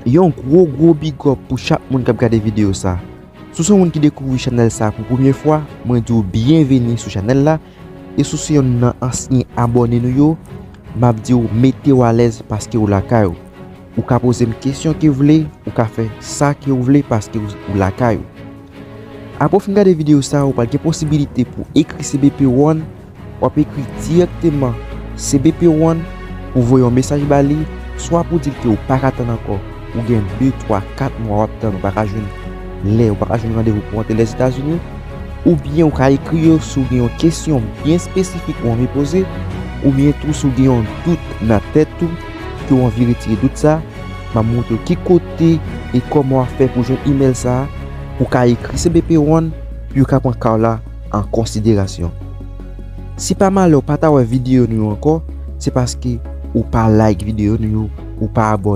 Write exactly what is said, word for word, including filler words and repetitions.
Yon gwo gwo big up pou chak moun k ap gade videyo sa. Si w se yon moun ki dekouvri chanèl sa pou premye fwa, mwen di w byenveni sou chanèl la. E si w se yonn nan ansyen abòne nou yo, m ap di w mete w alèz paske w lakay ou. Ou ka poze m kesyon ke w vle, ou ka fè sa ke w vle paske w, w lakay ou. Apre w fin gade videyo sa, ou pral gen posibilite pou ekri C B P One, w ap ekri dirèkteman C B P One pou voye yon mesaj ba li, swa pou di l ke w pa ka tann ankò, ou gen de, twa, kat mwa w ap tann, ou pa ka jwenn lè, ou pa ka jwenn randevou pou w antre Lèzetazini, oubyen ou ka ekri yo si w gen yon kesyon byen espesifik ou anvi poze, oubyen tou si w gen yon dout nan tèt ou, ke w anvi retire dout sa, m ap montre w ki kote e kòman w ap fè pou jwenn imèl sa a, pou w ka ekri C B P One, pou yo ka pran ka w la an konsiderasyon. Si pa malè w pa ta wè videyo nou yo ankò, se paske ou pa like videyo nou yo, ou pa abòne.